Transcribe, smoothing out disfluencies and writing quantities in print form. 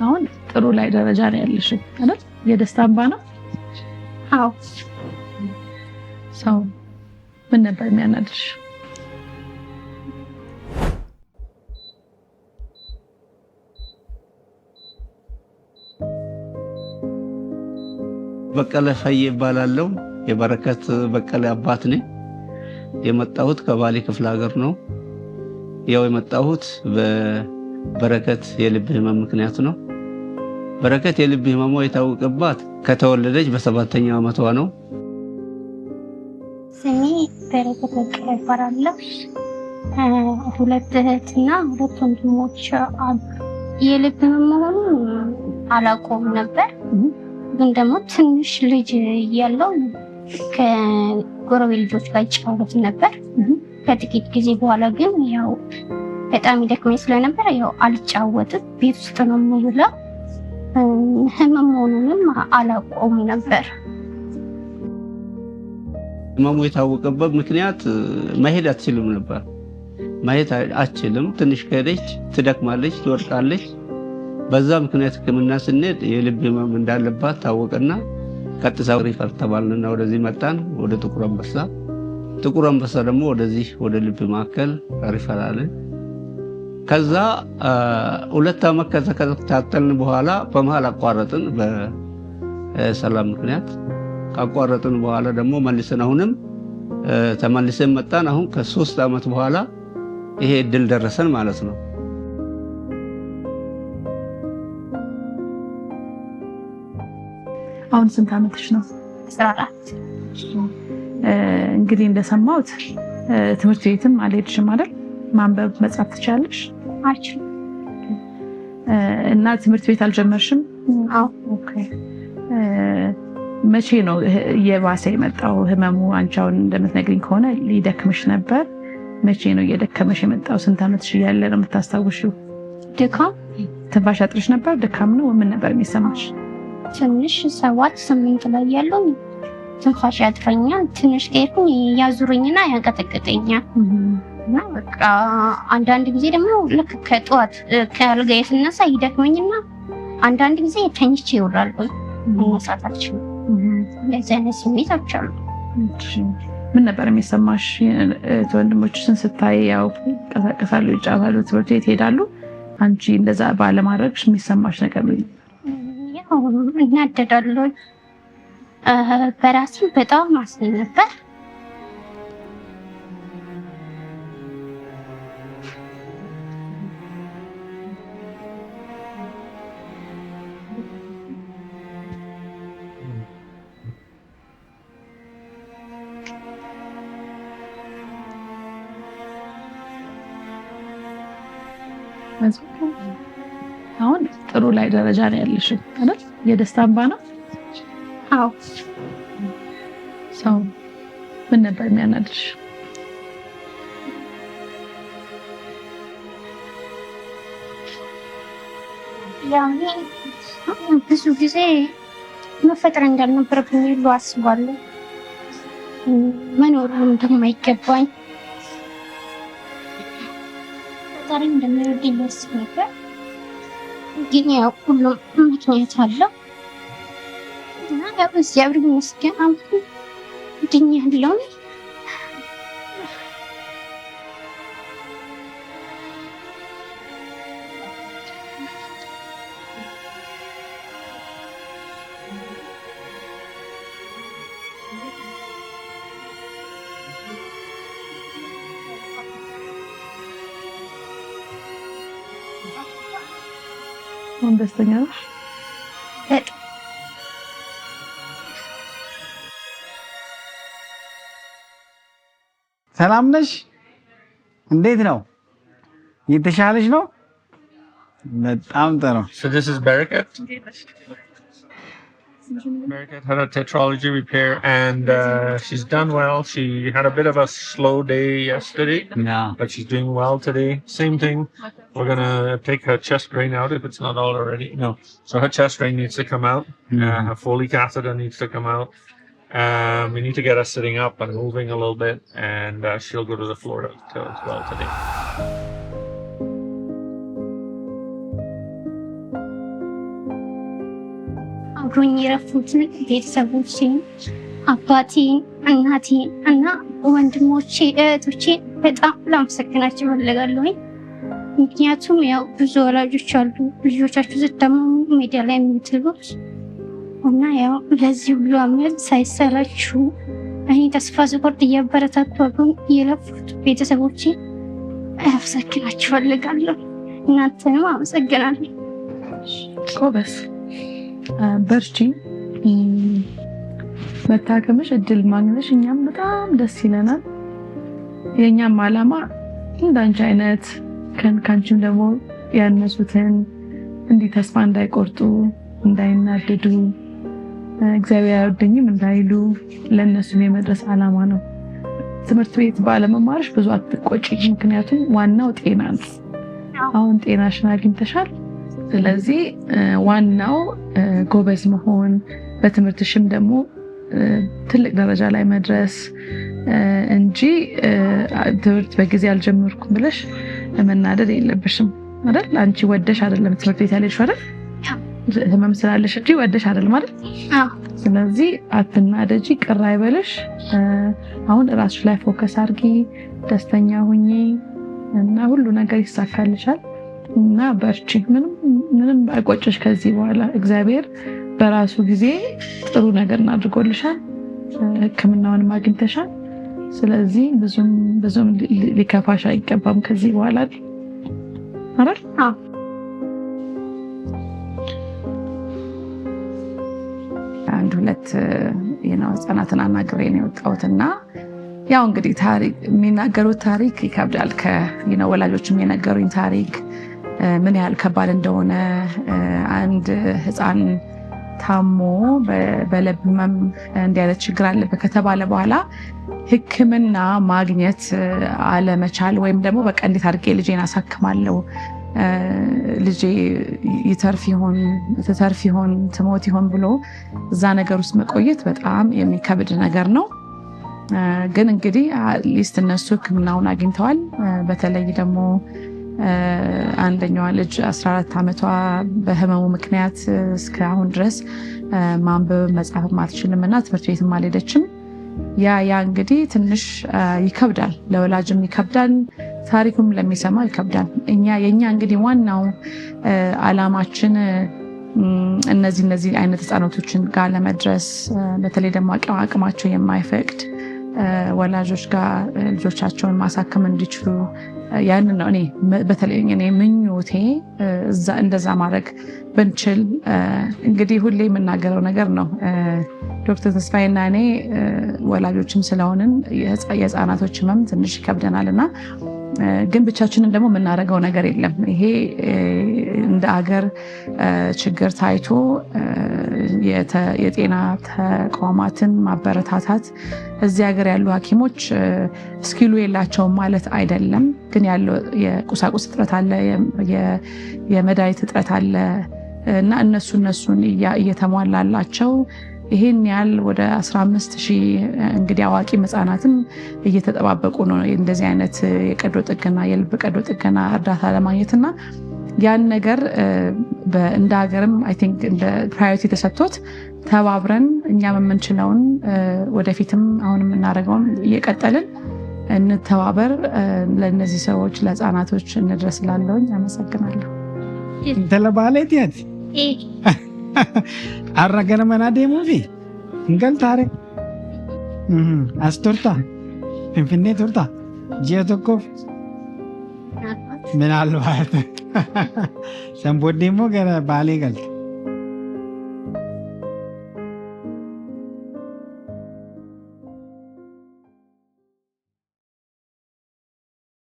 አሁን ጥሩ ላይ ደረጃ ነው ያለሽው አይደል? የደስታ እንባ ነው። አዎ። ሰው ምን ነበር የሚያናድሽ? በቀለ ፈዬ እባላለሁ። የበረከት በቀለ አባት ነኝ። የመጣሁት ከባሌ ክፍለ ሀገር ነው። ያው የመጣሁት በበረከት የልብ ህመም ምክንያት ነው። በረከት የልብ ህመሟ የታወቀባት ከተወለደች በ7ኛው ዓመቷ ነው። ስሜ በረከት በቀለ እባላለሁ። 2 እህትና 2 ወንድሞች አሉ። የልብ ህመም መሆኑን አላውቀውም ነበር። ግን ደግሞ ትንሽ ልጅ እያለሁ ከጎረቤት ልጆች ጋር እጫወት ነበር። ከጥቂት ጊዜ በኋላ ግን ያው በጣም ይደክመኝ ስለነበር ያው አልጫወትም፣ ቤት ውስጥ ነው የምውለው። ህመም መሆኑንም አላውቀውም ነበር። ህመሙ የታወቀበት ምክንያት መሄድ አትችልም ነበር። መሄድ አትችልም። ትንሽ ከሄደች ትደክማለች፣ ትወድቃለች። በዛ ምክንያት ሕክምና ስንሄድ የልብ ህመም እንዳለባት ታወቀና ቀጥታ refer ተባልንና ወደዚህ መጣን፣ ወደ ጥቁር አንበሳ። ጥቁር አንበሳ ደግሞ ወደዚህ ወደ ልብ ማዕከል refer አለን። ከዛ 2 ዓመት ከተከታተልን በኋላ በመሃል አቋረጥን፣ በሰላም ምክንያት። ካቋረጥን በኋላ ደግሞ መልሰን አሁንም ተመልሰን መጣን። አሁን ከ3 ዓመት በኋላ ይሄ እድል ደረሰን ማለት ነው። አሁን ስንት ዓመትሽ ነው? 14። እንግዲህ እንደሰማሁት ትምህርት ቤትም አልሄድሽም አይደል? ማንበብ መጻፍ ትችያለሽ? አልችልም። እና ትምህርት ቤት አልጀመርሽም? አዎ። Okay። መቼ ነው እየባሰ የመጣው ህመሙ? አንቺ አሁን እንደምትነግሪኝ ከሆነ ሊደክምሽ ነበር። መቼ ነው እየደከመሽ የመጣው? ስንት ዓመትሽ እያለ ነው የምታስታውሺው? ድካም። ትንፋሽ አጥርሽ ነበር? ድካም ነው? ምን ነበር የሚሰማሽ? ትንሽ 7 8 ላይ ያለው ትንፋሽ ያጥረኛል። ትንሽ ከሄድኩኝ ያዙረኝና ያንቀጠቅጠኛል። እና በቃ አንዳንድ ጊዜ ደግሞ ልክ ከጧት ከአልጋዬ ስነሳ ይደክመኝና አንዳንድ ጊዜ ተኝቼ እውላለሁ። መነሳት አልችልም። እንደዚህ አይነት ስሜቶች አሉ። ምን ነበር የሚሰማሽ? እህት ወንድሞችሽን ስታይ ያው ይንቀሳቀሳሉ፣ ይጫወታሉ፣ ትምህርት ቤት ይሄዳሉ። አንቺ እንደዛ ባለማድረግሽ የሚሰማሽ ነገር ምን? ያው እናደዳለሁ። በራሴ በጣም አዝን ነበር። አሁን ጥሩ ላይ ደረጃ ነው ያለሽው አይደል? የደስታ እንባ ነው። አዎ። ሰው ምን ነበር የሚያናድሽ? ያው እኔ ብዙ ጊዜ መፈጠር እንዳልነበረብኝ ሁሉ አስባለሁ። መኖር እንደማይገባኝ ፈጣሪ እንደሚወደኝ አስብ ነበር። ግን ያው ሁሉም ምክንያት አለው እና ያው እግዚአብሔር ይመስገን አሁን ድኛለሁ። አሁን ደስተኛ ነሽ? በጣም። ሰላም ነሽ? እንዴት ነው? የተሻለሽ ነው? በጣም ጥሩ። So this is Bereket. Bereket had a tetralogy repair and she's done well. She had a bit of a slow day yesterday, but she's doing well today. Same thing. We're going to take her chest drain out if it's not out already. No. So her chest drain needs to come out. Her Foley catheter needs to come out. We need to get her sitting up and moving a little bit, and she'll go to the floor as well today. አብሮኝ የረፉትን ቤተሰቦቼን፣ አባቴን፣ እናቴን እና ወንድሞቼ እህቶቼ በጣም ላመሰግናቸው እፈልጋለሁኝ። ምክንያቱም ያው ብዙ ወላጆች አሉ ልጆቻቸው ሲታመሙ ሜዳ ላይ የሚጥሉት እና ያው ለዚህ ሁሉ አመት ሳይሰላችሁ እኔ ተስፋ ስቆርጥ እያበረታቱ አብሮኝ የለፉት ቤተሰቦቼ አመሰግናችሁ እፈልጋለሁ። እናንተንም አመሰግናለሁ። ጎበዝ፣ በርቺ። መታከምሽ እድል ማግኘትሽ እኛም በጣም ደስ ይለናል። የእኛም ዓላማ እንዳንቺ አይነት ከአንቺም ደግሞ ያነሱትን እንዲህ ተስፋ እንዳይቆርጡ፣ እንዳይናደዱ፣ እግዚአብሔር አይወደኝም እንዳይሉ ለእነሱም የመድረስ ዓላማ ነው። ትምህርት ቤት ባለመማርሽ ብዙ አትቆጪ። ምክንያቱም ዋናው ጤና ነው። አሁን ጤናሽን አግኝተሻል። ስለዚህ ዋናው ጎበዝ መሆን፣ በትምህርትሽም ደግሞ ትልቅ ደረጃ ላይ መድረስ እንጂ ትምህርት በጊዜ አልጀመርኩም ብለሽ መናደድ የለብሽም አይደል? አንቺ ወደሽ አይደለም ትምህርት ቤት ያልሄድሽው አይደል? ህመም ስላለሽ እንጂ ወደሽ አይደለም አይደል? ስለዚህ አትናደጂ፣ ቅር አይበልሽ። አሁን እራስሽ ላይ focus አድርጊ፣ ደስተኛ ሁኚ እና ሁሉ ነገር ይሳካልሻል እና በርቺ። ምንም ምንም አይቆጭሽ ከዚህ በኋላ። እግዚአብሔር በራሱ ጊዜ ጥሩ ነገር አድርጎልሻል፣ ሕክምናውንም አግኝተሻል። ስለዚህ ብዙም ብዙም ሊከፋሽ አይገባም ከዚህ በኋላ አይደል? አዎ። አንድ ሁለት ህጻናትን አናግሬ ነው የወጣሁት እና ያው እንግዲህ ታሪክ የሚናገሩት ታሪክ ይከብዳል። ወላጆችም የነገሩኝ ታሪክ ምን ያህል ከባድ እንደሆነ፣ አንድ ህፃን ታሞ በልብ ህመም እንዲህ አይነት ችግር አለበት ከተባለ በኋላ ሕክምና ማግኘት አለመቻል ወይም ደግሞ በቃ እንዴት አድርጌ ልጄን አሳክማለሁ፣ ልጄ ይተርፍ ይሆን፣ ትተርፍ ይሆን፣ ትሞት ይሆን ብሎ እዛ ነገር ውስጥ መቆየት በጣም የሚከብድ ነገር ነው። ግን እንግዲህ at least እነሱ ሕክምናውን አግኝተዋል። በተለይ ደግሞ አንደኛዋ ልጅ 14 ዓመቷ በህመሙ ምክንያት እስከ አሁን ድረስ ማንበብ መጻፍም አትችልም እና ትምህርት ቤትም አልሄደችም። ያ እንግዲህ ትንሽ ይከብዳል፣ ለወላጅም ይከብዳል፣ ታሪኩም ለሚሰማ ይከብዳል። የእኛ እንግዲህ ዋናው አላማችን እነዚህ አይነት ህፃናቶችን ጋር ለመድረስ፣ በተለይ ደግሞ አቅማቸው የማይፈቅድ ወላጆች ጋር ልጆቻቸውን ማሳከም እንዲችሉ ያንን ነው። እኔ በተለይ እኔ ምኞቴ እንደዛ ማድረግ ብንችል። እንግዲህ ሁሌ የምናገረው ነገር ነው። ዶክተር ተስፋዬና እኔ ወላጆችም ስለሆንን የህፃናቶች ህመም ትንሽ ይከብደናል እና ግን ብቻችንን ደግሞ የምናደርገው ነገር የለም። ይሄ እንደ አገር ችግር ታይቶ የጤና ተቋማትን ማበረታታት፣ እዚህ ሀገር ያሉ ሐኪሞች skill ኡ የላቸውም ማለት አይደለም። ግን ያለው የቁሳቁስ እጥረት አለ፣ የመድኃኒት እጥረት አለ እና እነሱን እየተሟላላቸው ይሄን ያህል ወደ 15 ሺህ እንግዲህ አዋቂ ህጻናትም እየተጠባበቁ ነው እንደዚህ አይነት የቀዶ ጥገና፣ የልብ ቀዶ ጥገና እርዳታ ለማግኘት። እና ያን ነገር እንደ ሀገርም I think እንደ priority ተሰጥቶት ተባብረን እኛም የምንችለውን ወደፊትም አሁን የምናደርገውን እየቀጠልን እንተባበር፣ ለእነዚህ ሰዎች ለህፃናቶች እንድረስ እላለሁኝ። አመሰግናለሁ። Intala Baaleeti ati? Har'a gara manaa deemuufi? Hin galtaare? As turta? Finfinnee turta? Ji'a tokkoof? ምናልባት. San booddee immoo gara Baalee galta.